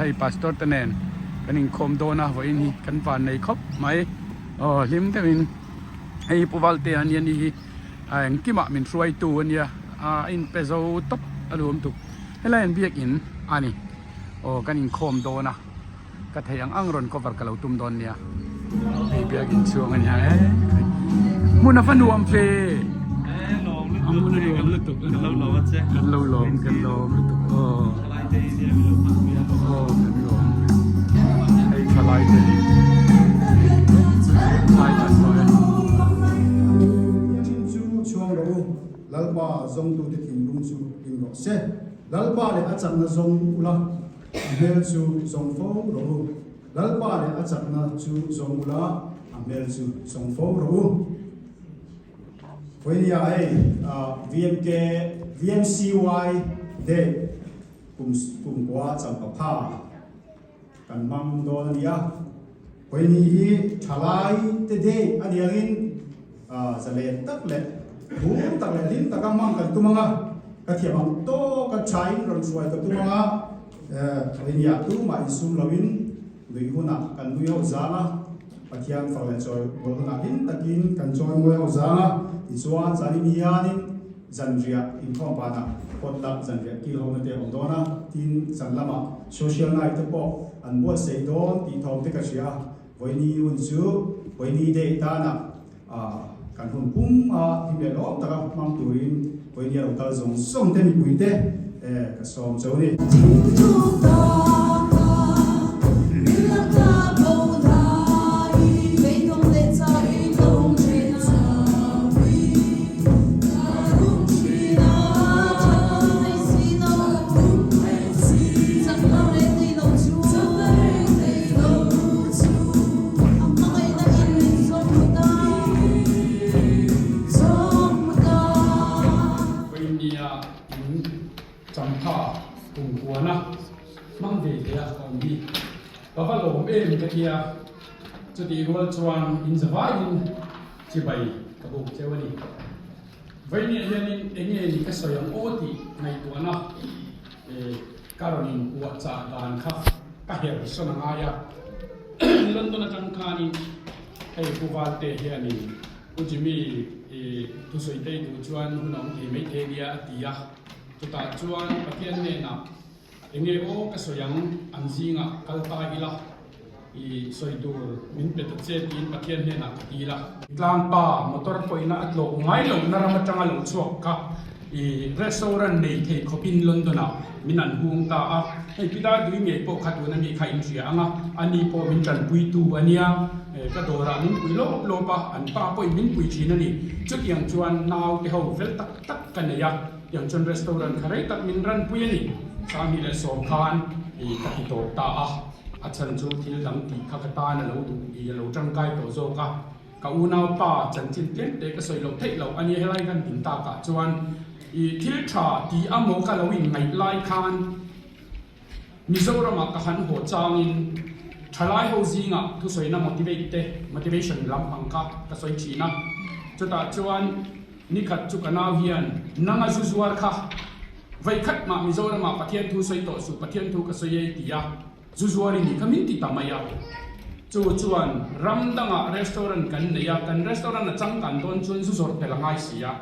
hei pastor te nen kan inkhawm dawn a vawiin hi kan van nei khawp mai aw hlim deuhin hei hi Pu Valtea ania ni hi a engkimah min hruaitu ania a inpe zo tawp a luam tuk helai an biakin a ni aw kan inkhawm dawn a. Ka thei ang ang rawn cover ka lo tum dawn nia. Hei biakin chhuang a nia e. Hmun a va nuam ve. A hmun a nuam lutuk. Kan lo lawm a che. Kan lo lawm, kan lawm lutuk. Aw. Thalai te hi nia min lo phak pui a. Aw, kan lawm. Hei thalai te hi. Thalai tan pawh e. Chu chhuang rawh u, Lalpa zawngtute thinlung chu hlim rawh se. Lalpa leh a chakna zawng ula. A hmel chu zawng fo rawh u. Lalpa leh a chakna chu zawng ula, a hmel chu zawng fo rawh u. Vawinia hei VMK, VMCY Day kum kumkua champapha kan hmang dawn a ni a. Vawiini hi thalai te day a ni angin zalen tak leh phur tak leh hlim taka hmang kan tum ang a, ka thiam ang tawka thain rawn hruai ka tum ang a, Vawiiniah tumah insum loin nuih hunah kan nui ho zang a, Pathian fak leh chawi mawi hunah hlim takin kan chawi mawi ho zang a, tichuan zanin hianin zanriah inkhawm panah potluck zanriah kil ho na te a awm dawn a, tin zan lamah social night te pawh an buatsaih dawn tih thawm te ka hria a, Vawiini hun chu Vawiini day tana kan hun pum a hlim leh lawm taka hmang turin Vawiini a lo kal zawng zawng te mipui te ka sawm cho ni. India in changtha kumkuana hmang ve thei a awm hi ka va lawm em ka tia chutih rual chuan in zavaiin chibai ka buk cheu a ni. Vawinia hianin enge ni ka sawi ang aw tih ngaihtuahna ka rawn inpuah chah dan kha ka her sawn a ngai a. London atang khanin hei Pu Valte hianin Pu Jimmy i thusawi tei duh chuan hun a awm thei maithei nia a ti a. Chutah chuan Pathian hnenah Enge aw ka sawi ang, an zingah kal ta ila, i sawi tur min pe ta che tiin Pathian hnenah ka dil a. Tlangpa motor pawhina a tlawh ngai lohna ram atanga lo chhuak kha i restaurant nei thei khawpin London ah min an hung ta a, hei Pidar Dui ngei pawh kha tuna mi kha in hria ang a, ani pawh min tanpuitu a nia, ka dawrah min pui lawp lawp a, an pa pawhin min pui thin a ni. Chutiang chuan naute ho fel tak tak ka nei a. Tiang chuan restaurant kha rei tak min ranpui a ni. 2010 khan i ka ti tawp ta a, a chhan chu thil dang tih kha ka tan a lo duh i a lo tangkai tawh zawk a. Ka unaupa chanchin tlem te ka sawi loh theih loh a nia helai kan din takah chuan i thil tha ti a maw ka lo inngaih lai khan Mizoramah ka han haw changin thalai ho zingah thusawina motivate te motivation lampang kha ka sawi thin a, chutah chuan Nikhat chu ka nau hian nanga zu zuar kha veikhat mah Mizoramah Pathian thu sawi tawh suh, Pathian thu ka sawi ei ti a, zu zuar i nih kha min ti ta mai a. Chu chuan ram dangah restaurant kan nei a, kan restaurant a changkan dawn chuan zu zawrh tel a ngai si a.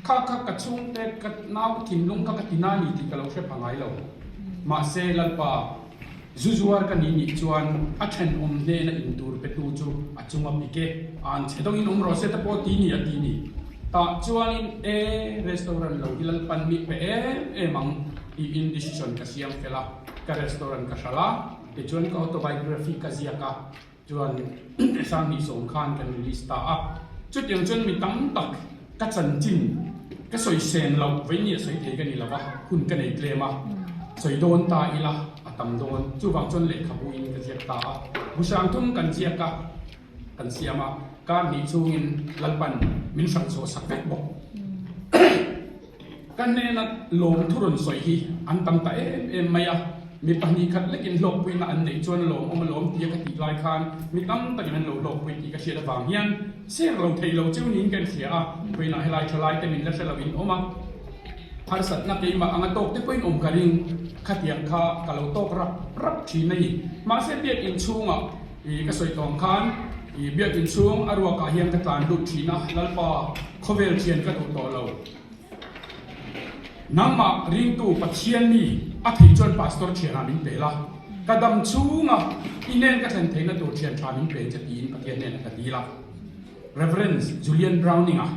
Kha kha ka chhungte ka nau thinlung kha ka ti na ni tih ka lo hre pha ngai lo. Mahse Lalpa. Zu zuar ka nih nih chuan a thenawm hnena in tur petu chu a chunga pik e, an chhe deuhin awm rawh se te pawh ti ni a ti ni. Tah chuanin e restaurant lo hi Lalpan mi pe em em ang tiin decision ka siam fel a, ka restaurant ka hralh a, tichuan ka autobiography ka ziak a, chuan 2010 khan kan release ta a. Chutiang chuan mi tam tak ka chanchin ka sawi sen loh veinia sawi thei ka ni lo va, hun ka nei tlem a, sawi dawn ta ila a tam dawn. Chuvang chuan lehkhabu in ka ziak ta a, bu hrang thum kan ziak a, kan siam a, kar hnih chungin Lalpan min hrang chhuah sak vek bawk. Ka hnena lawm thu rawn sawi hi an tam ta em em mai a, mi 2 khat lekin hlawkpuina an neih chuan lawm awm alawm tia ka tih lai khan mi tam takin an lo hlawkpui tih ka hriat avang hian ser lo thei lo cheu niin ka inhria a, vawiinah helai tha lai te min la hre lo in awm a, harsatna keimah anga tawk te pawhin awm ka ring. Khatiang kha ka lo tawk rap rap thin a ni. Mahse biakinn chhungah ih ka sawi tawng khan ih biakinn chhung a ruakah hian ka tlan lut thin a, Lalpa khawvel thian ka duh tawh lo. Nangmah ringtu Pathian mi a thei chuan pastor thianah min pe la, ka dam chhunga i nen ka thlen theihna tur thian tha min pe che tiin Pathian hnenah ka dil a. Rev. Julian Browning-a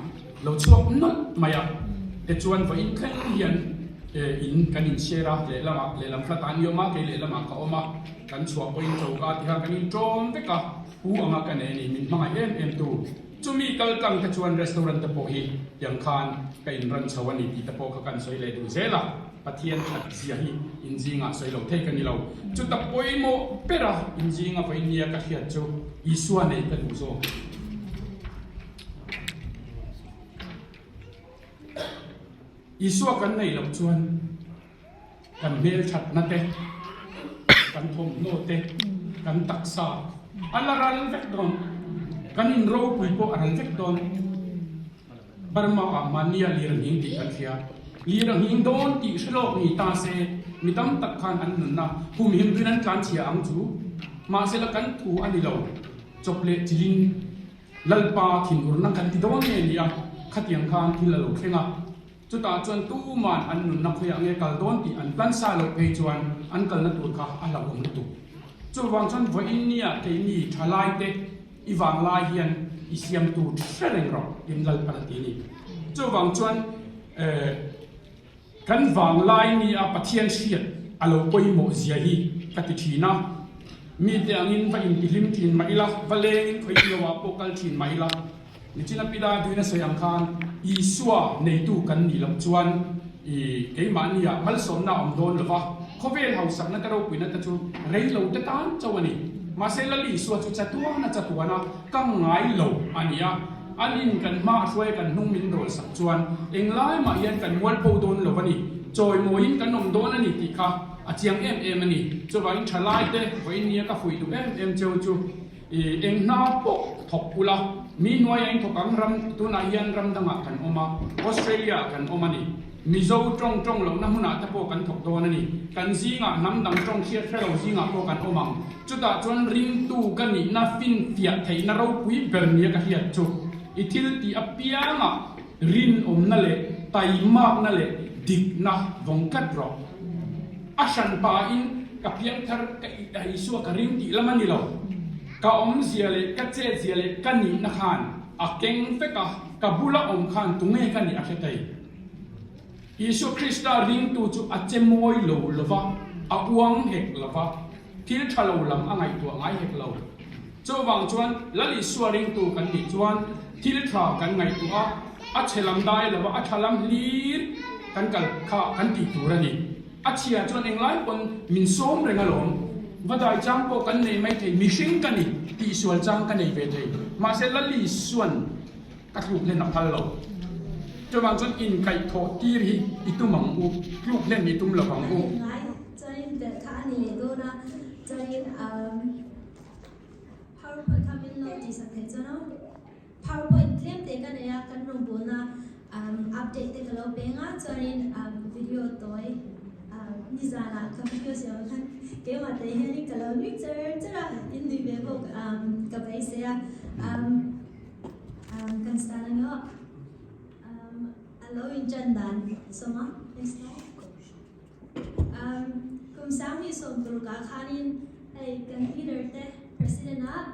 lo chhuak nawlh mai a, tichuan vawiin thleng hian in kan inshare a, lehlamah lehlam flat ah an i awm a, kei lehlamah ka awm a, kan chhuah pawhin choka tiha kan inṭawm vek a, pu anga ka nei a ni, min hmangaih em em tu. Chumi kal tlang te chuan restaurant te pawh hi tiang khan ka inran chho a ni tih te pawh kha kan sawi leh duh zel a, Pathian that zia hi inzingah sawi lo thei ka ni lo. Chuta pawimawh bera inzinga vawiin nia ka hriat chu Isua nei ka duh zawk. Isua kan nei loh chuan kan hmel thatna te, kan thawmhnaw te, kan taksa a la ral vek dawn. Kan inropui pawh a ral vek dawn. Burma ah mahnia lir a nghing tih kan hria. Lir a nghing dawn tih hre lawk ni ta se, mi tam tak khan an nunna humhim rin an tlan chhia ang chu. Mahsela kan thu a ni lo, chawp leh chilin Lalpa thinurna kan ti dawn nge ni a, khatiang khan thil a lo thleng a. Chutah chuan tuman an nunna khawiah nge kal dawn tih an plan sa loh phei chuan an kalna tur kha a hlauhawm lutuk. Chuvang chuan vawiin nia keini thalaite I vanglai hian i siamtu hre reng rawh in Lalpan a ti a ni. Chuvang chuan kan vanglai nia Pathian hriat a lo pawimawh zia hi ka ti thin a. Mite angin va intihlim thin mah ila, va lengin khawi ilo ah pawh kal thin mah ila, nichina Pida duin a sawi ang khan Isua neitu kan nih loh chuan i keimahnia malsawmna a awm dawn lo va, khawvel hausakna te ropuina te chu rei lo te tan chauh a ni. Mahse Lal Isua chu chatuana chatuana ka ngai lo a ni a, an in kan hma a hruai kan hnung min dawl sak chuan englai mah hian kan mualpho dawn lo a ni, chawimawiin kan awm dawn a ni tih kha a chiang em em a ni. Chuvangin thalaite vawiin nia ka fuih duh em em cheu chu I eng hna pawh thawk ula, mi hnuaia in thawk ang ram tunah hian ram dangah kan awm a, Australia ah kan awm a ni. Mizo tawng tawng lohna hmunah te pawh kan thawk dawn a ni. Kan zingah hnam dang tawng hriat hre lo zingah pawh kan awm ang. Chutah chuan ringtu ka nihna finfiah theihna ropui ber nia ka hriat chu i thil tih apiangah rinawmna leh taimakna leh dikna vawng tlat rawh. A hran pahin ka piangthar ka Isua ka ring tih lam a ni lo. Ka awmzia leh ka chetzia leh ka nihna khan a keng vek a, ka bula awm khan tunge ka nih a hre thei. Isua Krista ringtu chu a che mawi lo lo va, a uang hek lo va, thil tha lo lam a ngaihtuah ngai hek lo. Chuvang chuan Lal Isua ringtu kan nih chuan thil tha kan ngaihtuah a, a chhe lam dai lo va, a tha lam hlir kan kal kha kan tih tur a ni. A chhia chuan englai pawn min sawm reng alawm. Va dai chang pawh kan nei mai thei, mihring ka ni tihsual chang ka nei ve thei. Mahse Lal Isua'n ka tluk hlen a phal lo. Chuvang chuan inkaihthawh tir hi i tum ang u, tluk hlen i tum lo vang u. Ngai chuanin belh kha a ni leh dawn a, chuanin PowerPoint kha min lo tihsak theih chuan aw. PowerPoint tlem te ka nei a, kan rawngbawlna update te ka lo peng a, chuanin video tawi nizanah ka video siam khan keimah te hianin ka lo nui char char a, in nui ve bawk ka beisei a, kan start ang aw. A lo inṭan dan sawm a, next slide. Kum sang hi 60 ah khanin hei kan leader te president ah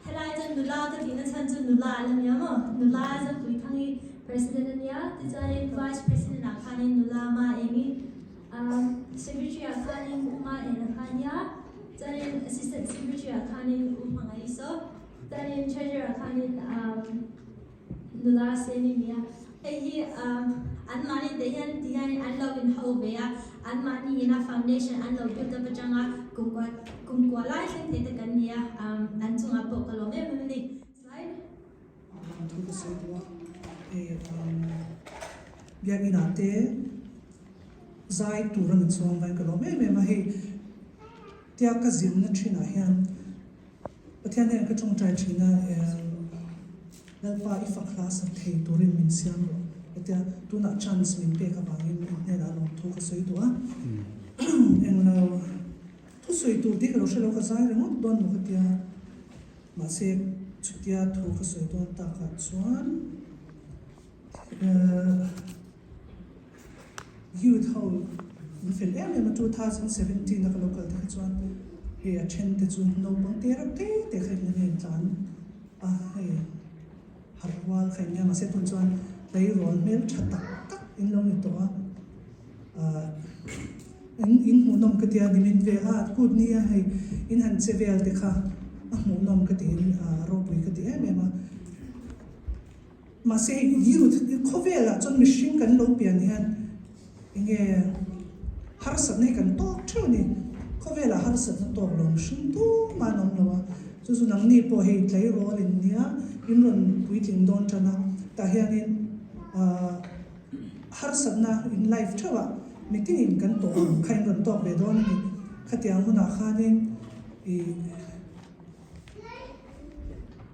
helai chuan nula ka tihna chhan chu nula a la nia maw nula Zampui Thangi president a nia tichuanin vice president ah khanin nula Ma Engi secretary ah khanin U Ma Ena kha nia chuanin assistant secretary ah khanin U Hmangaih Saw chuanin treasurer ah khanin Nula Seni nia. Hei hi anmahni te hian ti hianin an lo inho ve a, anmahni ina foundation an lo build up atanga kumkua kumkua lai thleng thei te kan ni a, an chungah pawh ka lawm em em a ni. Slide. Thu ka sawi duh a, hei biakinah te zai tur a min chuang vai ka lawm em em a, hei tia ka zirna thinah hian Pathian hian ka tawngtai thin a, Lalpa i fak hla sak thei turin min siam rawh. Hetia tunah chance min pek avangin i hnenah lawmthu ka sawi duh a. Englo thusawi tur tih ka lo hre lo ka zai ringawt dawn maw ka tia mahse chutia thu ka sawi dawn takah chuan Youth ho an fel em em a 2017 a ka lo kal te kha chuan hei a then te chu naupang te reuh te te kha in an tlan a hei har rual kha in nia mahse tun chuan tleirawl hmel tha tak tak in lo ni tawh a ah in in hmuhnawm ka tia nimin ve a kut nia hei in han che vel te kha a hmuhnawm ka tiin ah ropui ka ti em em a. Mahse hei youth khawvelah chuan mihring kan lo pian hian enge harsatna hi kan tawk theuh a ni. Khawvelah harsatna tawk lo mihring tumah an awm lo a, chu chu nangni pawh hei tleirawl in nia in rawn puitling dawn tan a, tah hianin ahh harsatna in life theuhah mitinin kan tawh ang kha in rawn tawk ve dawn a ni. Khatiang hunah khanin ih.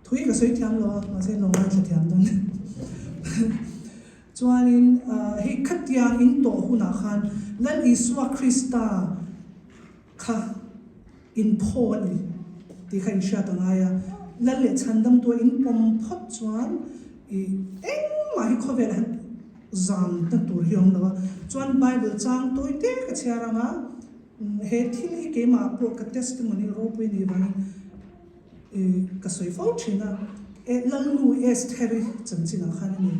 Thui ka sawi thiam lo a, mahse lo ngaithla thiam dawn. Chuanin hei khatiang in tawh hunah khan Lal Isua Krista kha in phaw a ni tih kha in hriat a ngai a. Lal leh chhandamtua in pawm phawt chuan i engmah hi khawvelah hian zam na tur hi a awm lo a. Chuan Bible chang tawi te ka chhiar ang a. He thil hi keimah pawh ka testimony ropui a nih vangin ka sawi fo thin a, Lalnu Estheri chanchinah khan a ni.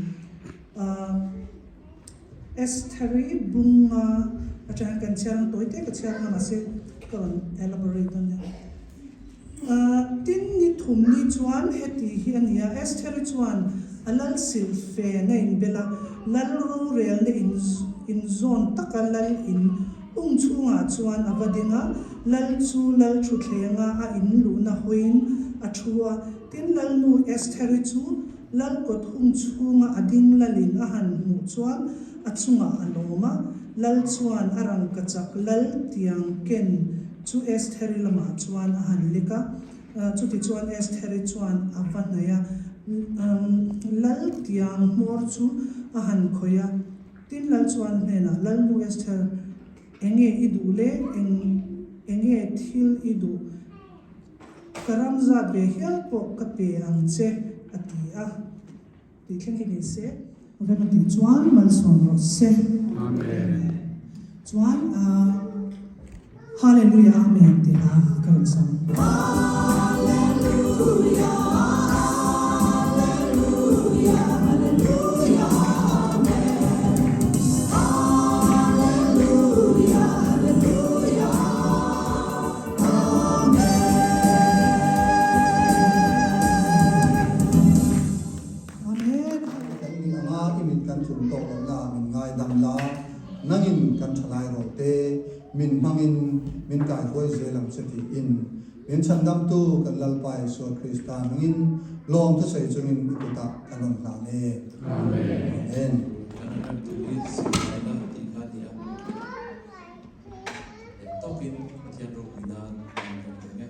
Estheri bunga atang hian kan chhiar ang tawi te ka chhiar ang a mahse ka rawn elaborate dawn nia. Tin ni thum ni chuan heti hi a ni a, Estheri chuan a lal silh fen a inbel a, lal rorelna inzawn taka lal in hung chhungah chuan a va ding a, lal chu lal thuthlenga a in luhna hawiin a thu a. Tin lalnu Estheri chu lal kawt hung chhunga a ding lalin a han hmuh chuan a chungah a lawm a, lal chuan a rangkachak lal tiang ken Chu Estheri lamah chuan a han lek a, chutichuan Estheri chuan a va hnaih a, lal tiang hmawr chu a han khawih a. Tin, lal chuan hnenah, Lalnu Esther, enge i duh le? Eng enge thil i duh? Ka ram zat ve hial pawh ka pe ang che, a ti a. Tih thleng hi ni se. Rem a tih chuan malsawm rawh se. Amen. Chuan Hallelujah Amen tih hla ka rawn sam. Hallelujah Hallelujah Hallelujah Amen Hallelujah Hallelujah Amen. Amen. Kan nih anga i mit kan tlum tawk lohna min ngaidam la, nangin kan thalai rawh te, min hmangin min kaihruai zel ang che tiin min chhandamtu kan Lalpa Isua Krista hmingin lawm thusawi chungin i kutah kan rawn hlan e. Amen. Kan ram tur hi zirlaina tih kha a ni a, eng tawkin Pathian ropui nan kan rawn reng e.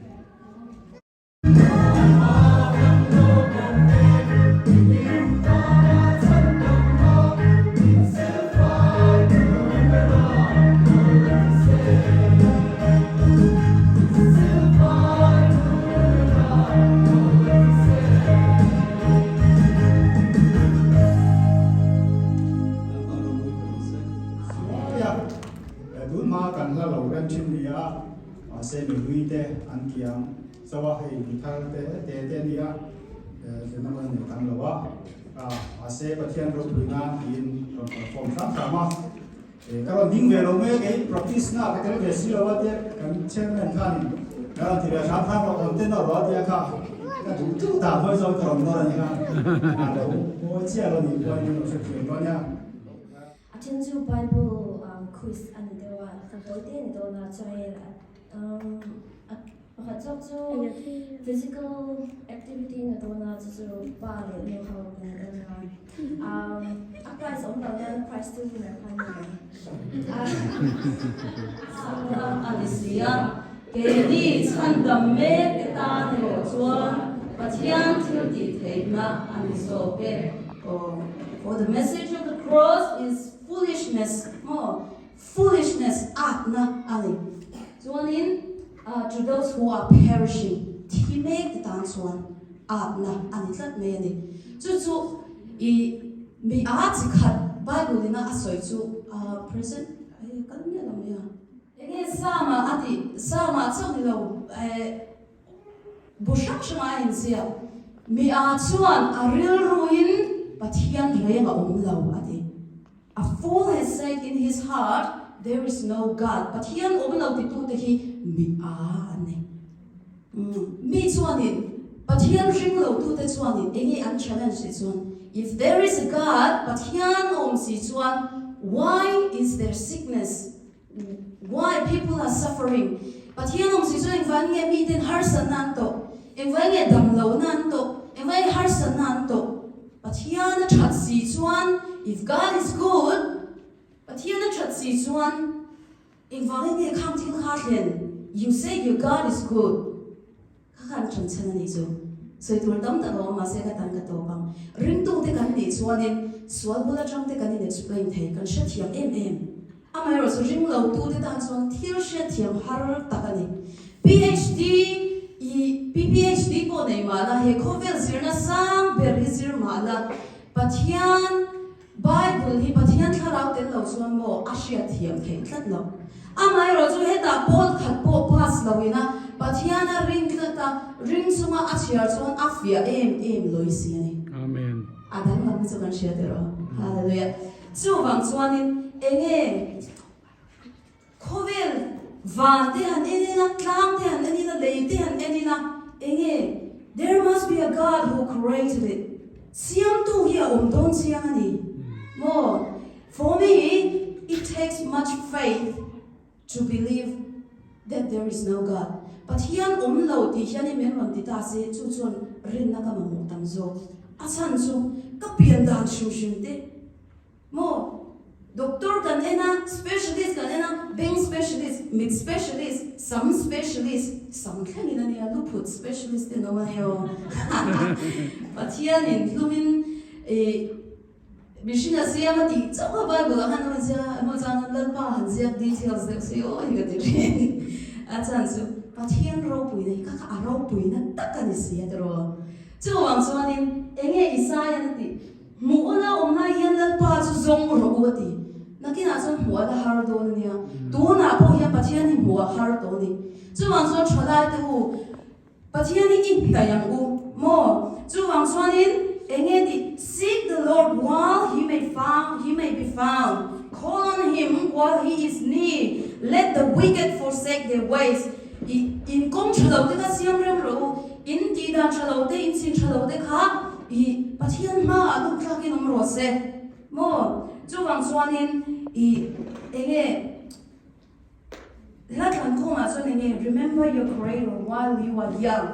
Tunhma kan hla lo rem thin ni a, mahse mihlui te an kiang chauh a, hei mi thar te te te a ni a, zirna man nei tam lo a, mahse Pathian ropui nan tiin rawn perform hram hram a, ka rawn ding ve lo mai a, kei practice na ka tel ve si lo a tia kan chairman khanin ka rawn ti ve hram hram a, awm ten a rual tia kha ka duh duh dan hawi zawng ka rawn nawr a ni kha, a lo mawi chiah lo nih pawhin min lo hrethiam dawn nia. A then chu Bible quiz a ni deuh a, tawi te a ni dawn a, chuan a pakhat zawk chu physical activity a ni dawn a, chu chu pa leh nu ho kan en a, a prize awm lo nan prize chu winner kha a ni mai. Sakna a ni si a, keini chhandam mek te tan erawh chuan Pathian thil tih theihna a ni zawk e. Aw, for the message of the cross is foolishness maw? Foolishness, atna a ni. Chuanin to those who are perishing, thi mek te tan chuan atna a ni tlat mai a ni. Chu chu i mi a chi khat Bible ina a sawi chu present hei kal miah lo mai a. Enge Psalm ah a tih? Psalm ah chauh ni lo bu hrang hrang ah a inziak. Mi a chuan a rilruin Pathian reng a awm lo a ti. A fool has said in his heart, There is no God. Pathian awm lo titute hi mi a an ni. Mi chuanin, Pathian ring lotute chuanin enge an challenge tih chuan, If there is a God, Pathian awm si chuan, why is there sickness? Why people are suffering? Pathian awm si chuan engvangin nge miten harsatna an tawh? Engvangin nge damlohna an tawh? Engvangin nge harsatna an tawh? Pathian a that si chuan, if God is good, Pathian a that si chuan engvangin nge khang thil kha thlen? You say your God is good. Kha khan ṭan chhan a nih chu. Sawi tur tam tak a awm mahse ka tan ka tawp ang. Ringtute kan nih chuanin sual bul aṭangte kan in explain thei, kan hrethiam em em. Amaherawhchu ringlotute tan chuan thil hriatthiam har tak a ni. PhD i PhD pawh nei mah la, he khawvel zirna sang ber hi zir mah la, Pathian Bible hi Pathian thlarau tel lo chuan maw a hriatthiam theih tlat lo. Amaherawhchu hetah pawl khat pawh pass lo ina Pathian a ring tlat a, ring chunga a chhiar chuan a fiah em em lawi si a ni. Amen. A danglam hi chu kan hria teh rawh. Hallelujah. Chuvang chuanin enge khawvel van te han en ila, tlang te han en ila, lei te han en ila, enge there must be a God who created it, siamtu hi a awm dawn chiang a ni maw? For me it takes much faith to believe that there is no God. Pathian awm lo tih hian i min rawn ti ta se chu chuan rinna ka mamawh tam zawk. A chhan chu ka pian dan hrim hrim te Maw? Doctor kan en a, specialist kan en a, beng specialist, mit specialist, sam specialist, sam thlengin a nia, luphut specialist te an awm a nia aw. Pathianin hlumin ih mihring a siam a tih chauh a Bible ah khan a rawn ziak a, emaw chuan Lalpa han ziak details deuh se aw hi ka ti thin. A chhan chu Pathian ropuina hi kha kha a ropuina tak a ni si a tiraw. Chuvang chuanin enge Isaiah a tih? Hmuh ula awm lai hian Lalpa chu zawng rawh u a ti. Nakinah chuan hmuh a la har dawn a nia. Tunah pawh hian Pathian hi hmuh a har tawh a ni. Chuvang chuan thalai te u, Pathian hi i hnaih ang u maw? Chuvang chuanin eng nge tih, Seek the Lord while he may found, he may be found, call on him while he is near, let the wicked forsake their ways. I in kawng tha lo te kha siam rem rawh u, in tih dan tha lo te, in chin tha lo te kha i Pathian hmaah luk thlakin awm rawh se maw? Chuvang chuanin i enge hla thlan khawngah chuan enge Remember your creator while you are young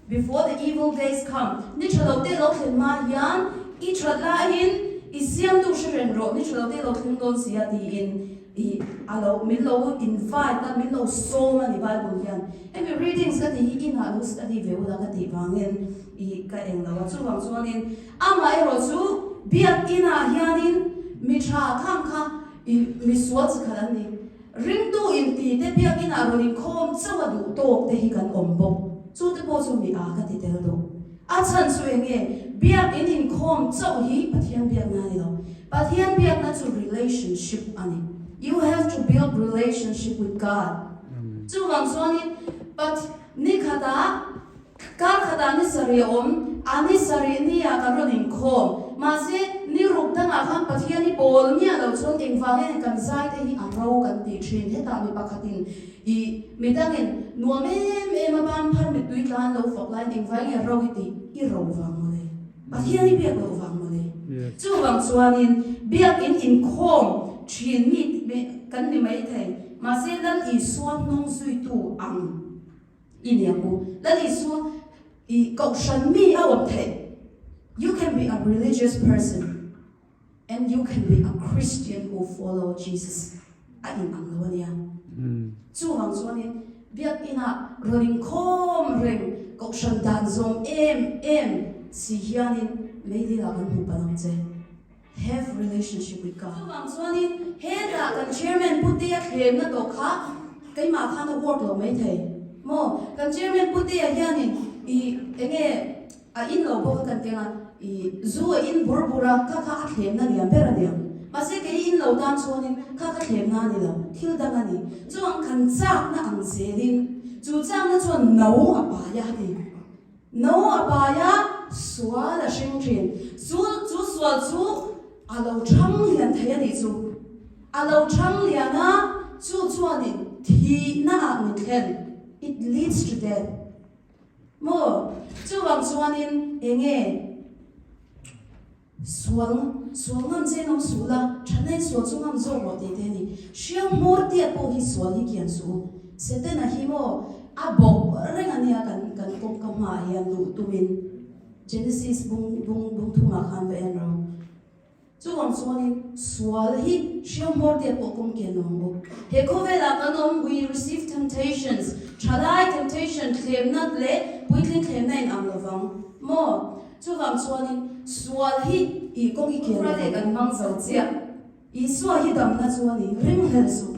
before the evil days come ni tha lo te lo thlen hma hian i that laiin i siamtu hre reng rawh ni tha lo te lo thleng dawn si a tiin I a lo min lo invite a, min lo sawm a ni Bible hian. Hemi readings ka tih hi inah lo study ve ula ka tih vangin i ka eng lo a. Chuvang chuanin amaherawh chu biak inah hianin mi tha khang kha i mi sual chi khat an ni. Ringtu inti te biak inah rawn inkhawm chauh a duh tawk te hi kan awm bawk. Chu te pawh chu mi a ka ti tel duh. A chhan chu eng nge? Biak in inkhawm chauh hi Pathian biakna a ni lo. Pathian biakna chu relationship a ni. You have to build relationship with God. Chuvang chuanin Path ni khatah, kar khatah ni sarih a awm, a ni sarih niah kan rawn inkhawm. Mahse, ni ruk dangah khan Pathian hi pawl miah lo chuan engvangin kan zai te hi a ro kan tih thin. Hetah mi pakhatin i mi dangin nuam em em a ban phar mittui tla an lo fak laiin engvangin a ro i tih i ro vang mawle. Pathian i biak loh vang mawle. Chuvang chuanin biakin inkhawm thin mi kan ni mai thei. Mahse Lal Isua hnung zuitu ang i ni ang u. Lal Isua i kohhran mi a awm theih. You can be a religious person and you can be a Christian who follow Jesus. A in ang lo a nia. Chuvang chuanin biakinah rawn inkhawm reng kohhran dan zawm em em si hianin meidilah kan hmu palh ang che. Have relationship with God. Chuvang chuanin hetah kan Chairman Putea thlemna tawh kha keimah khan a work lo mai thei maw? Kan Chairman Putea hianin i enge a in lo bawk a kan keng a, i zu a in bur bur a, kha kha a thlemna lian ber a niang. Mahse kei in lo tan chuanin kha kha thlemna a ni lo, thil dang a ni. Chuvang kan chakna ang zelin chu chakna chuan no a pai a ti. No a pai a, sual a hring thin. Chu chu sual chu a lo thang lian thei a nih chu. A lo thang lian a, chu chuanin thihna ah min thlen, it leads to death. Maw? Chuvang chuanin enge? Sual, sual ngam che ngam suh la, thatna in sual chu ngam zawk rawh tih te a ni. Hriau hmawr tiat pawh hi sual hi kian suh u. Setana hi maw a bawk reng a nia kan kan kawngka hmaah hian luh tumin Genesis bung bung bung thumah khan va en rawh. Chuvang chuanin sual hi hriau hmawr tiat pawh kawng kian lo ang bawk. He khawvelah kan awm, we receive temptations, thalai temptation, thlemna leh puitling thlemna in ang lovang maw? Chuvang chuanin sual hi i kawng i kian lo. Kan hmang zo chiah. Isua hi damna chu a ni, ringhlel suh.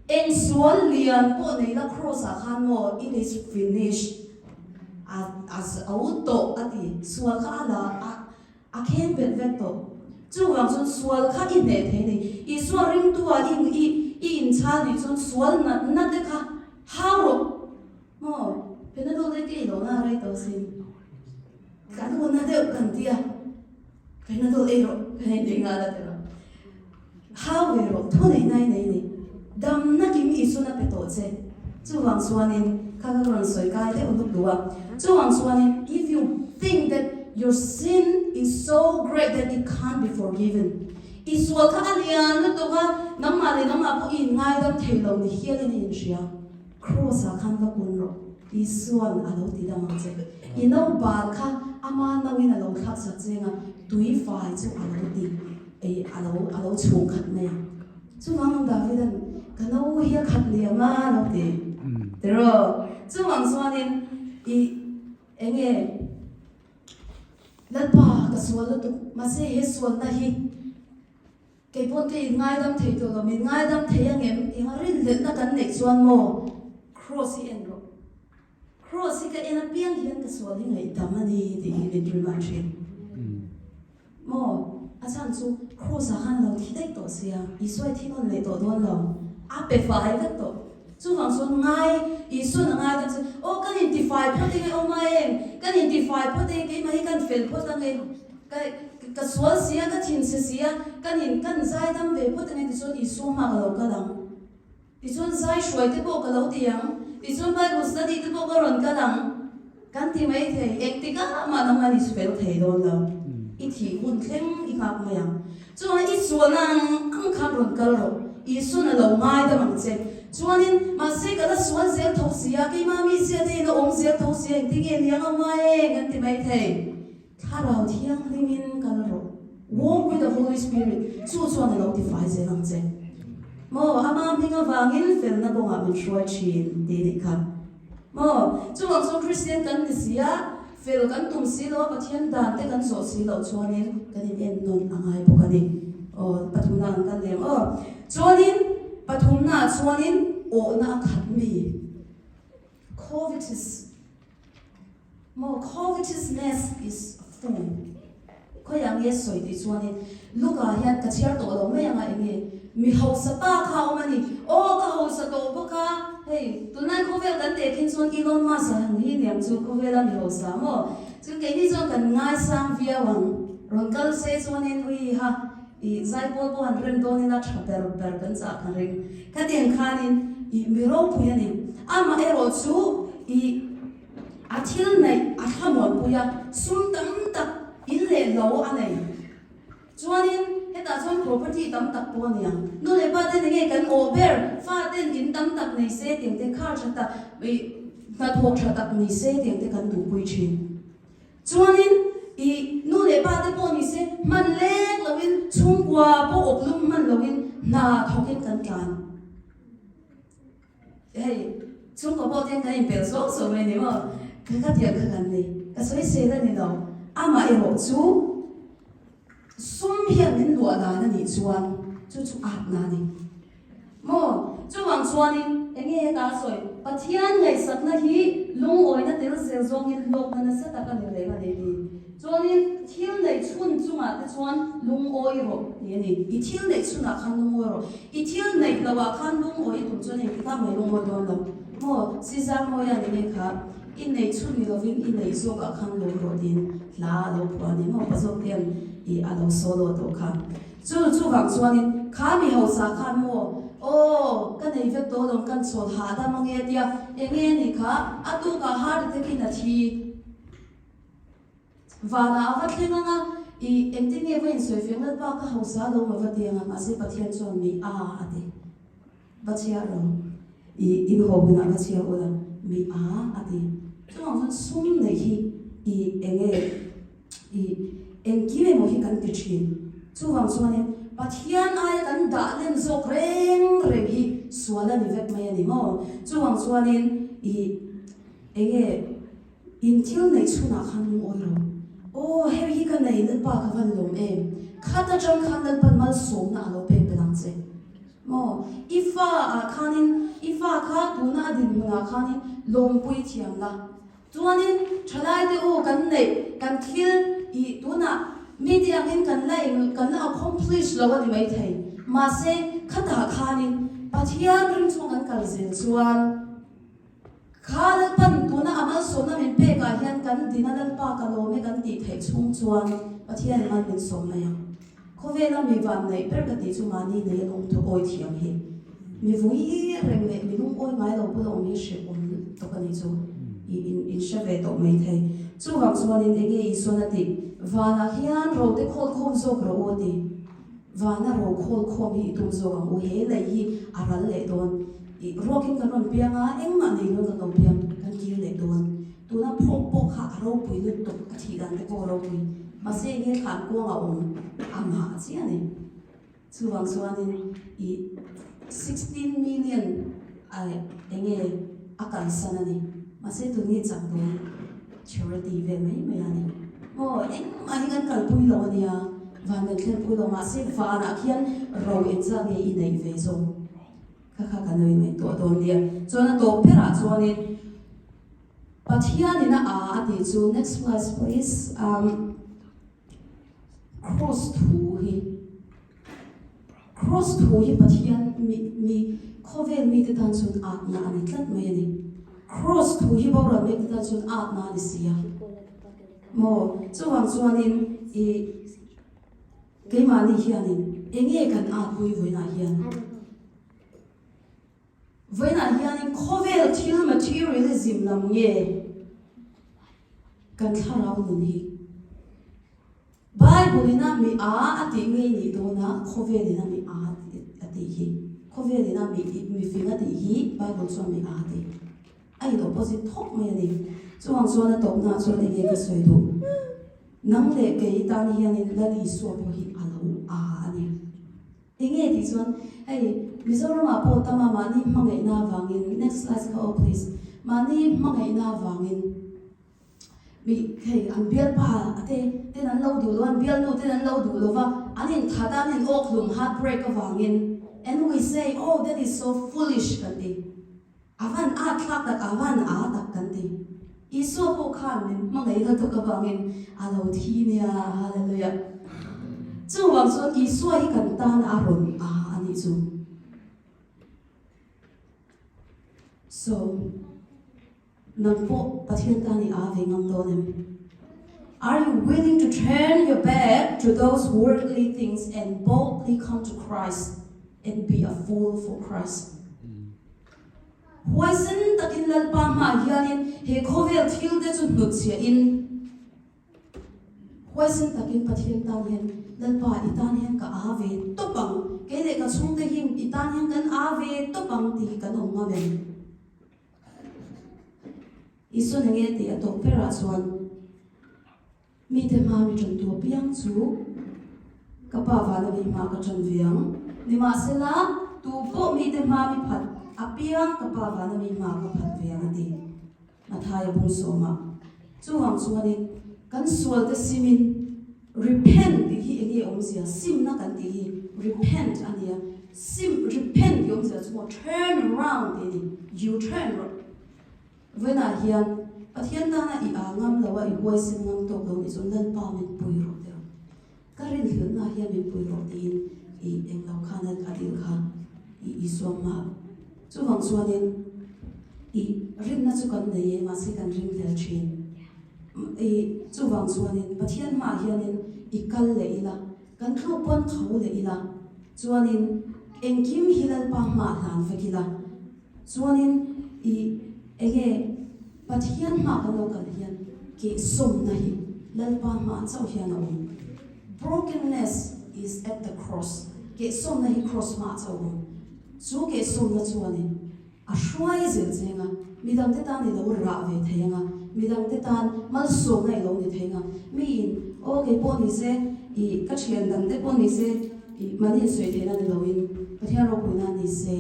Eng sual lian pawh nei la cross ah khan maw it is finished a a zo tawh a ti. Sual kha a la a a kheng bet vek tawh. Chuvang chuan sual kha i hneh thei ni. Isua ringtu ah i i i inchhal nih chuan sual natna te kha hau rawh. Maw? Panadol te kei lo na rei tawh sin. Kan una deuh kan tia. Panadol ei rawh ka hei nei nghal a ti rawh. Hau ve rawh, thu nei nai nei ni. Damna kim Isuan a pe tawh che. Chuvang chuanin kha ka rawn sawi kai deuh lup duh a. Chuvang chuanin if you think that your sin is so great that it can't be forgiven, i sual kha a lian lutuk a, nangmah leh nangmah pawh i inngaidam thei lo ni hialin i inhria. Kraws ah khan va kun rawh, Isua'n a lo ti dam ang che. I no bal kha ama no in a lo thlak sak cheng a, tui fai chu a lo ti ei a lo a lo chhung khat mai ang. Chuvang ang Davida'n ka no hi a khat liam a lo ti tiraw. Chuvang chuanin i enge Lalpa ka sual lutuk, mahse he sualna hi Kei pawn ka in ngaidam thei tawh lo, min ngaidam thei ang em? Eng a rinhlelhna kan neih chuan maw Kraws hi en rawh. Kraws hi ka en apiang hian ka sual hi ngaihdam a ni tih hi min remind thin. Maw a chhan chu Kraws ah khan lo thi daih tawh sia, Isua i thi nawn leh tawh dawn lo, a pe fai vek tawh. Chuvang chuan ngai, Isuan a ngaidam che, aw kan intifai phawt eng e, aw mai em, kan intifai phawt eng, keimah hi kan fel phawt ang e. Ka ka sual si a, ka thinchhe si a, ka nin kan zai dam ve phawt ang e tichuan Isua hma ka lo kal ang. Tichuan zai hruai te pawh ka lo ti ang, tichuan Bible study te pawh ka rawn kal ang. Kan ti mai thei, engtik ah mah nang an isfel thei dawn lo. I thih hun thleng i nghak mai ang. Chuan i sualna ang ang khan rawn kal rawh, Isuan a lo ngaidam ang che. Chuanin, mahse ka la sual zel tho si a, keimah mi zia te in a awm zel tho si a, engtin nge niang a ngai e kan ti mai thei. Thlarau Thianghlimin kal rawh, Walk with the Holy Spirit, chu chuan a lo tifai zel ang che. Maw, ama hming avangin felna kawngah min hruai thin tih nih kha. Maw, chuvang chuan Kristian kan ni si a, fel kan tum si lo a, Pathian dan te kan zawh si loh chuanin kan in en nawn a ngai bawk a ni. Aw, pathumna an kal lem aw. Chuanin, pathumnaah chuanin awhna a khat mi, Covetous. Maw covetousness is full khawiah nge sawi tih chuanin Luka hian ka chhiar tawh lo mai anga enge mi hausa pa kha a awm a ni aw ka hausa tawh bawk a hei tunlai khawvel kan teh khin chuan Elon Musk a han hi niang chu khawvela mi hausa maw chu keini chuan kan ngaisang viau ang rawn kal se chuanin ui ha i zaipawl pawh han rem dawn ila tha ber ber kan chah kan ring khatiang khanin i mi ropui a ni amaherawh chu i A thil neih a thlamuanpui a, sum tam tak in leh lo a nei. Chuanin hetah chuan property tam tak pawh a ni ang. Nu leh pa ten enge kan awh ber, fa ten in tam tak nei se tiang te, car tha tak, ih hnathawk tha tak ni se tiang te kan duhpui thin. Chuanin ih nu leh pa te pawh ni se hman lek loin chhungkua pawh awp lum hman loin hna thawkin kan tlan. Hei, chhungkaw pawh ten kan inpelh zawk zawk mai ni maw? Ka ka tiang kha kan ni. Ka sawi sel a ni lo. Amah erawh chu sum. hian min luah dan a nih chuan chu chu atna a ni. Maw? Chuvang chuanin enge heta a sawi? Pathian ngaihsakna hi lungawina tel zel zawngin hlawkna nasa tak a ni reng a ni tih. Chuanin thil neih chhun chungah te chuan lungawi rawh tih a ni. I thil neih chhunah khan lungawi rawh. I thil neih lohah khan lungawi i tum chuan engtikah mah i lungawi dawn lo. Maw? Sizarmawia ni nge kha i neih chhun ni lovin i neih zawkah khan lawm rawh tiin hla a lo phuah a ni maw? Pa zawk hian i a lo solo tawh kha. Chu chuvang chuanin kha mi hausa khan maw, Aw, ka nei vek tawh lawm kan chawl hahdam ange tia enge ni kha a tukah heart attack in a thi. Vanah a va thleng ang a, i engtin nge va insawi feng Lalpa ka hausa lo ma va ti ang a, mahse Pathian chuan mi a a ti. Va chhiar lo, i inhaw hunah va chhiar ula mi a a ti. Chuvang chuan sum neih hi i enge i engkim emaw hi kan ti thin. Chuvang chuanin Pathian aia kan dah len zawk reng reng hi sual a ni vek mai a ni maw? Chuvang chuanin i enge In thil neih chhunah khan lungawi ro. Aw, hei hi ka nei, Lalpa ka van lawm em? Khat atang khan Lalpan malsawmna a lo pek belh ang che. Maw? I fa ah khanin, i fa kha tuna a dinhmunah khanin lawmpui thiam la. Chuanin thalaite u kan neih, kan thil i tunah mite angin kan la eng, kan la accomplish lo a ni maithei. Mahse, khatah khanin Pathian ring chhung kan kal zel chuan, Kha Lalpan tuna a malsawmna min pekah hian kan dina Lalpa ka lawm e kan tih theih chhung chuan Pathian mal min sawm mai ang. Khawvela mi van neih ber ka tih chu mahni nei a lungthu awi thiam hi. Mi vui reng leh mi lungawi ngai lo bula awm hi hrehawm tawk a nih chu i in hre ve tawh mai thei. Chuvang chuanin enge Isuan a tih? Vanah hian rote khawl khawm zawk rawh u a ti. Vana ro khawl khawm hi i tum zawk ang u, he lei hi a ral leh dawn. I ruakin kan rawn piang a, engmah nei dawn kan lo piang, kan kir leh dawn. Tuna phawk pawh kha a ropui lutuk, a thih dan te pawh a ropui. Mahse enge thlan kuang a awm a mah chiah a ni. Chuvang chuanin i 16 million a enge a kalsan a ni. Mahse tun nge chak dawn charity vel mai mai a ni. Maw engmah hi kan kalpui lo a nia, van kan thlenpui lo mahse vanah khian ro engzat nge i neih ve zawk kha kha kan lo inngaihtuah dawn nia. Chuan a tawp berah chuanin Pathianin a a a tih chu next slide please um cross thu hi Cross thu hi Pathian mi mi khawvel mite tan chuan atna a ni tlat mai a ni. Cross thu hi boral mekte tan chuan atna a ni si a. Maw? Chuvang chuanin i keimahni hianin enge kan atpui vawiinah hian? Vawiinah hianin khawvel thil materialism lam nge kan thlarau nun hi? Bible in a mi a a tih ngei nih dawn a, khawvel in a mi a a tih hi. Khawvel in a mi mi fing a tih hi Bible chuan mi a a ti. A in opposite thawk mai a ni. Chuvang chuan a tawpna ah chuan enge ka sawi duh? Nang leh kei tan hianin Lal Isua pawh hi a lo a a ni. Enge tih chuan hei Mizoram ah pawh tam a mahni hmangaihna avangin, next slide kha aw please, mahni hmangaihna avangin, Mi hei an bialpa a te ten an lo duh lo a, an bialnu ten an lo duh lo va, an inthat a, an in awkhlum heartbreak avangin and we say oh that is so foolish kan ti. A van at thlak tak, a van a tak kan ti. Isua pawh khan min hmangaih lutuk avangin a lo thi nia, hallelujah. Chuvang chuan Isua hi kan tan a rawn a a nih chu. So. Nang pawh Pathian tan i aa ve ngam dawn em? Are you willing to turn your back to those worldly things and boldly come to Christ and be a fool for Christ? Huaisen takin Lalpa hmaah hianin he khawvel thil te chu hnutchhiahin, Huaisen takin Pathian tan hian, Lalpa, i tan hian ka aa ve tawp ang, kei leh ka chhungte hi i tan hian kan aa ve tawp ang tih hi kan awm ngam em? Isua nge tih a tawp berah chuan mite hma mi ṭantu apiang chu ka Pa vana mi hma ka ṭan ve ang. Nimahsela, tu pawh mite hma mi phat apiang ka Pa vana mi hma ka phat ve ang a ti. Mathaia bung sawmah. Chuvang chuanin kan sualte simin. Repent tih hi enge awmzia? Simna kan tih hi repent a nia. Sim, repent tih awmzia chu maw turn around tih a ni. U-turn rawh. Vawiinah hian Pathian tana i aa ngam lo a, i huaisen ngam tawk lo nih chuan Lalpa min pui rawh tih rawh. Ka rinhlelhna hian min pui rawh tiin i englo khan a dil kha i Isua hmaah. Chuvang chuanin i rinna chu kan nei e, mahse kan ringhlel thin. I chuvang chuanin Pathian hmaah hianin i kal leh ila, kan thluk pawn tho leh ila, chuanin engkim hi Lalpa hmaah hlan vek ila, chuanin i enge Pathian hmaah kan lo kal hian kehsawmna hi Lalpa hmaah chauh hian a awm. Brokenness is at the cross, kehsawmna hi cross hmaah chauh a awm. Chu kehsawmna chuanin a hruai zel cheng a, midangte tan i lo rah ve thei ang a, midangte tan malsawmna i lo ni thei ang a, miin aw kei pawh ni se, i ka thian dangte pawh ni se, i mahni insawi theihna ni loin Pathian ropuina ni se,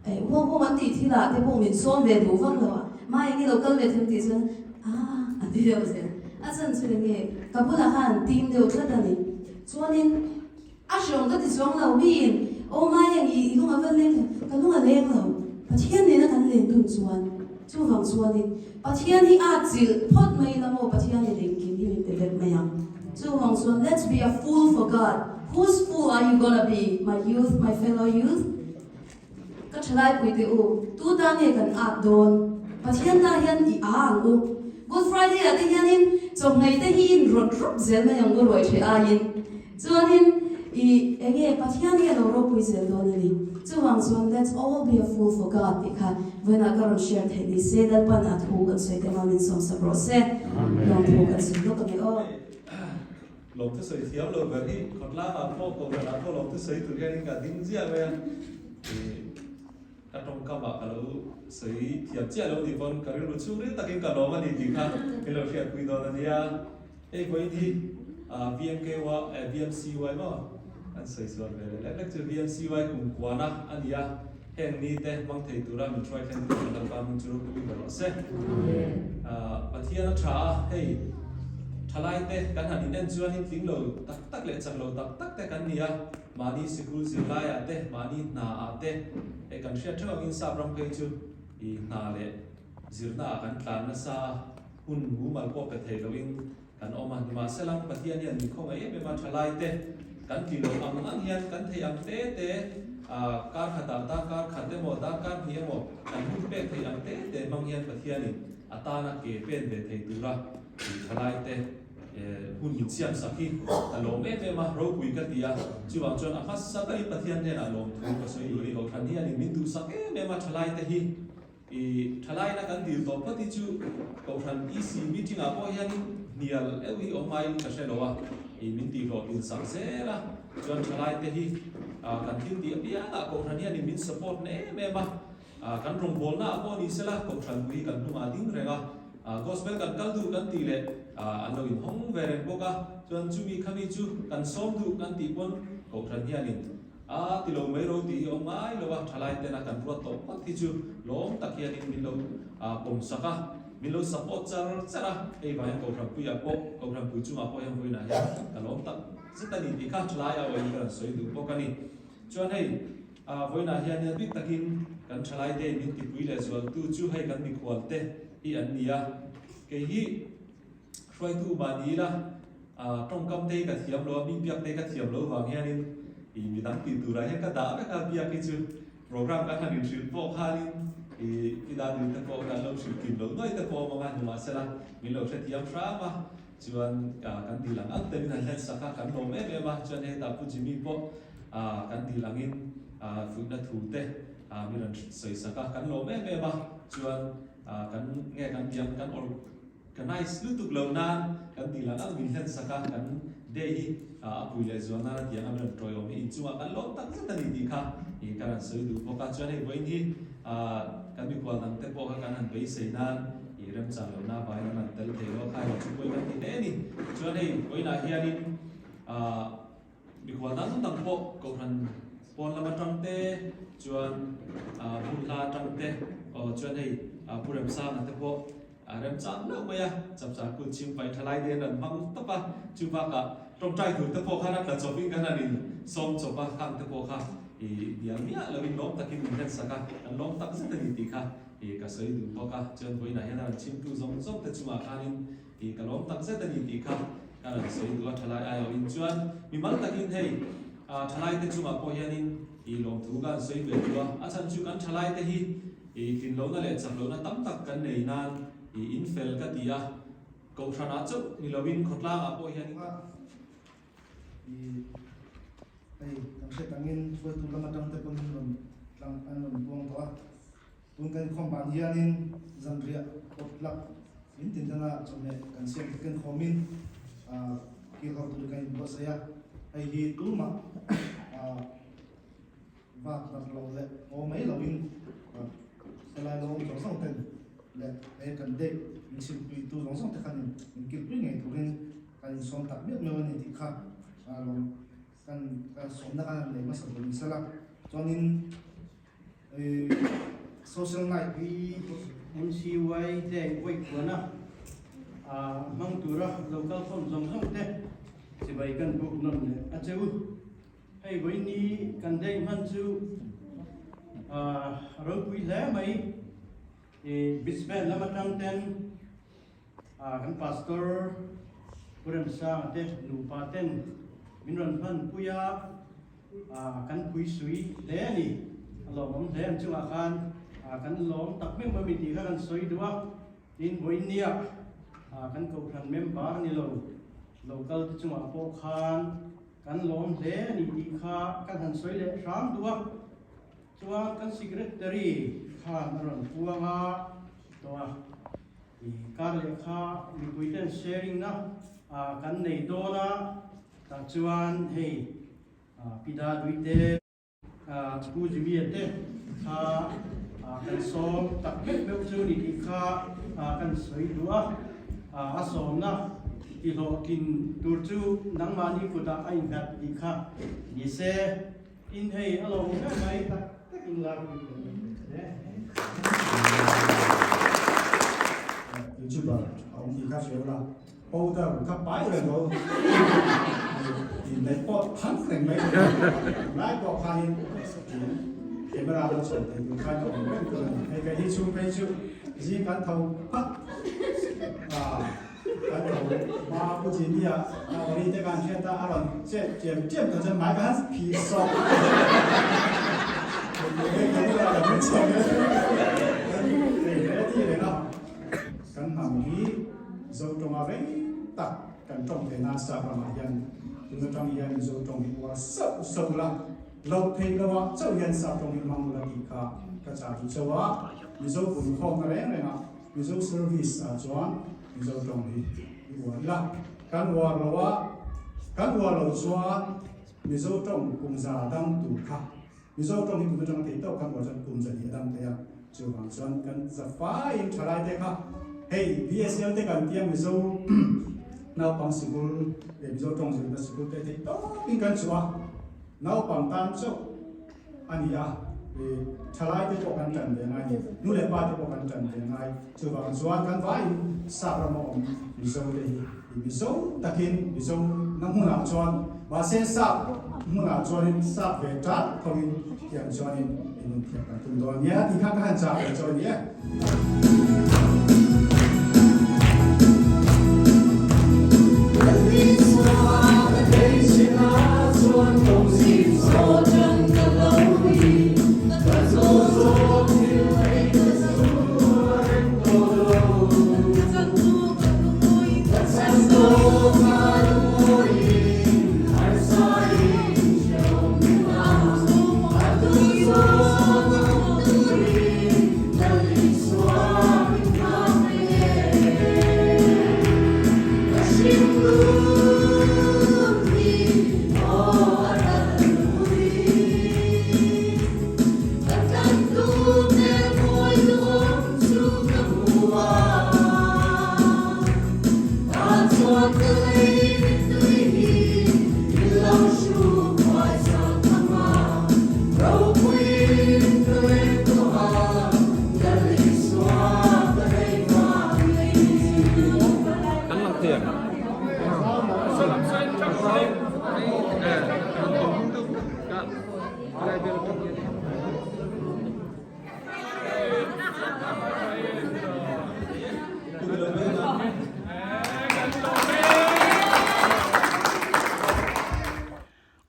eh huang huang an tih thilah te pawh min sawm ve duh vak lo a, mai eng i lo kal ve thei tih chuan ah an ti deuh zel. A chan chu eng nge ka bulah khan an tim deuh tlat a ni. Chuanin. A hreawm ka ti chuang lo, miin aw mai ang i i lung a va leng ka lung a leng lo, Pathian nena kan len dun chuan chuvang chuanin Pathian hi a chilh phawt mai ila maw Pathian in engkim hi min pe vek mai ang, chuvang chuan let's be a fool for God, whose fool are you gonna be my youth, my fellow youth? Ka thalai pui teh u, tu ta nge kan at dawn? Pathian ta hian i a ang u. Good Friday ah te hianin chawhmei te hi in rawt rawt zel mai ang u ruai hreh aiin. Chuanin i enge Pathian hi a lo ropui zel dawn a ni. Chuvang chuan let's all be a fool for God tih kha vawiinah ka rawn share theih ni se Lalpan a thu kan sawi te mal min sawmsak rawh se. Lawmthu kan sawi lawk a ni aw. Lawmthu sawi thiam lo ber hi khawtlangah pawh kohhranah pawh lawmthu sawi tur hianin ka ding ziah mai a, ih ka tawngkamah ka lo sawi thiam chiah lo nih pawn ka rilru chhungril takin ka lawm a ni tih kha min lo hriatpui dawn a nia. Hei vawiin hi VMKY VMCY maw an sawi sual ve leh lek lek chu VMCY kum kuana a ni a, heng ni te hmang thei tura min hruai thleng tur kan Lalpa hming chu ropui ber rawh se. Pathian a tha a, hei thalai te kan han inen chuanin tling lo tak tak leh chak lo tak tak te kan ni a, mahni sikul zirlaiah te, mahni hnaah te, hei kan hriat theuh angin sap ram phei chu i hna leh zirnaah kan tlan nasa a, hun mumal pawh pe thei loin Kan awm a, nimahsela Pathian hian min khawngaih em em a, thalai te kan ti lo ang ang hian kan thei ang te te kar khatah darkar khat emaw darkar hnih emaw kan hun pek thei ang te te hmang hian Pathianin a tana ke pen ve thei tura thalai te hun min siam sak hi ka lawm em em a, ropui ka ti a, chuvang chuan a hmasa berin Pathian hnenah lawmthu ka sawi duh a ni, Kohhran hianin min duhsak em em a thalai te hi. I thalaina kan dil tawh phawt hi chu Kohhran EC meeting ah pawh hianin hnial euh hi awm ngaiin ka hre lo a, i min tih hlawhtlin sak zel a, chuan thalai te hi kan thil tih apiangah Kohhran hianin min support na em em a, kan rawngbawlna ah pawh ni sela Kohhran pui hi kan hnungah a ding reng a, Gospel kan kal duh kan tih leh an lo inhawng ve reng bawk a, chuan chumi khami chu kan sawm duh kan tih pawn Kohhran hianin A ti lo mai ro tih hi awm ngai lo a, thalai tena kan ruat tawh phawt hi chu lawm tak hianin min lo pawmsak a, min lo support char char a, hei vangin Kohhranpuiah pawh, Kohhranpui chungah pawh hian vawiinah hian ka lawm tak zet a ni tih kha thalai a awin ka rawn sawi duh bawk a ni. Chuan hei vawiinah hian hian bik takin kan thalai te min tipui leh zualtu chu hei kan mikhual te hi an ni a, kei hi Hruaitu mahni ila tawngkam te hi ka thiam lo a, mi biak te hi ka thiam lo vang hianin ih midang tih turah hian ka dah vek a, biak hi chu program kan han inhrilh pawh khanin ih i dan dil te pawh kan lo hrilh kim lo nuai te pawh a awm ang a, nimahsela min lo hrethiam hram a, chuan kan dil ang ang te min han hlen sak a, kan lawm em em a, chuan hetah Pu Jimmy pawh kan dil angin fuihna thu te min rawn sawi sak a, kan lawm em em a, chuan kan nge kan biang kan awrh. Ka nice lutuk lo nan kan tih lang ang min hlen sak a, kan day hi a pui leh zual nan a tih ang a min rawn tawiawm hi inchungah kan lawm tak zet a ni tih kha ih ka rawn sawi duh bawk a, chuan hei vawiin hi kan mikhual dang te pawh kha kan han beisei nan ih remchang lohna avangin an rawn tel thei lo a kha erawh chu pawi kan ti hle a ni. Chuan hei vawiinah hianin mikhual dang dang pawh kohhran pawn lam atang te chuan hmun hla atang te aw chuan hei Pu Remsanga te pawh A remchang meuh mai a, chapchar kut chhim pai thalai te an rawn hmang tawp a, chu bakah Tawngtai tur te pawh khan a tla chawpin kan han in sawm chawp a, khang te pawh kha i dial miah loin lawm takin min hlen sak a, kan lawm tak zet a ni tih kha i ka sawi duh bawk a. Chuan vawiinah hian a rawn chhimtu zawng zawng te chungah khanin i ka lawm tak zet a ni tih kha ka rawn sawi duh a, thalai aiawhin chuan mimal takin hei thalai te chungah pawh hianin i lawmthu ka han sawi ve duh a, a chhan chu kan thalai te hi i tlinlohna leh chaklohna tam tak kan nei nan i infel ka ti a. Kohhranah chauh ni loin khawtlangah pawh hian in. I hei kan hriat angin hruaitu lam atang te pawhin rawn tlang an rawn puang tawh a, tun kan inkhawm ban hianin zanriah potluck in tin danga chawhmeh kan siam te ken khawmin kil ho tur kan inbuatsaih a, hei hi tumah Vak darh lo leh haw mai loin helai lo awm zawng zawng ten leh he kan date min chhilhpuitu zawng zawng te khan min kilhpui ngei turin kan insawm tak miau miau a ni tih kha lawm kan sawmna khan an nei hmasa tur ni sela. Chuanin social night hi MCY te vawi khuana hmang tura local form zawng zawng te chibai kan buk nawn leh a che u. Hei vawiini kan dei hman chu a ropui hle mai. I Brisbane lam atang ten kan pastor Pu Remsanga te nupa ten min rawn hman pui a, kan pui sui hle a ni. A lawmawm hle ang chungah khan kan lawm tak meuh meuh tih kha kan sawi duh a. Tin, vawinia kan kohhran member ni lo local te chungah pawh khan Kan lawm hle a ni tih kha kan han sawi leh hram duh a, chuan kan secretary khan a rawn puang a tawh a, i kar leh kha mipui ten sharing na kan nei dawn a, tah chuan hei Pida Duite, Pu Jimmy-a te kha kan sawm tak meuh meuh chu ni tih kha kan sawi duh a, a sawmna tihlawhtlin tur chu nangmahni kutah a innghat tih kha ni se. Tin hei a lo ber mai tak takin lar pui kan ni ve hle. YouTuber a awm tih kha hria ula. Powder kha pai reng lo tih neih pawh thang reng mai thei a, tunlai pawh khanin camera lo chhuah thei tur khan a awm reng tur a ni. Hei kei hi chhung phei chu zing kan tho phat a, kan tho hma Pu Jimmy-a a awri te khan hriat a, a rawn chet ṭiam ṭiam tawh chuan hmai ka han phih sawk. Hei camera lo min chhuah ve hei ready reng a. Kan hnam hi Zotawnga rei tak kan tawng ve nan sap ramah hian tun atang hian Zotawng hi uar sauh sauh la, loh theih lohah chauh hian sap tawng hi hmang ula tih kha ka chah duh chauh a. Mizo punkhawmna reng rengah Mizo service ah chuan Mizo tawng hi i uar ila, kan uar lo a, kan uar lo chuan Mizo tawng kumza dang tur kha Mizo tawng hi kum atanga thei tawk khan uar chuan kum zahnih a dang thei a, chuvang chuan kan zafaiin thalai te kha hei BSL te kan tia Mizo naupang sikul leh Mizo tawng zirna sikul te thei tawpin kan chhuah a, naupang tan chauh a ni a, thalai te pawh kan tan ve ngai ni, nu leh pa te pawh kan tan ve ngai, chuvang chuan kan vaiin sap rama awm Mizo te hi Mizo takin Mizo na hmunah chuan mahse sap hmunah chuanin sap ve ṭat thoin tiang chuanin i nun thiam kan tum dawn nia tih kha ka han chah ve chaw a ni e.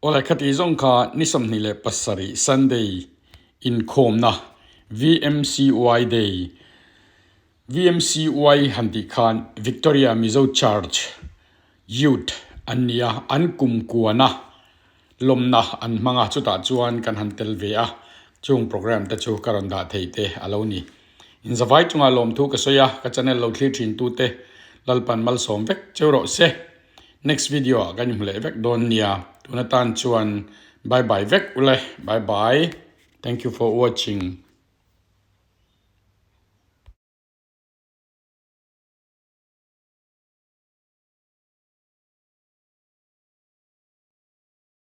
Awle khati zawng kha ni 27 Sunday inkhawmna VMCY Day VMCY han tih khan Victoria Mizo Church Youth an ni a, an kumkuana lawmna an hmang a, chutah chuan kan han tel ve a, chung program te chu ka rawn dah thei te a lo ni. Inzavai chunga lawmthu ka sawi a, ka channel lo thlir thin tute Lalpan malsawm vek cheu rawh se. Next video ah kan inhmu leh vek dawn nia, tun atan chuan bye bye vek ule, bye bye, thank you for watching.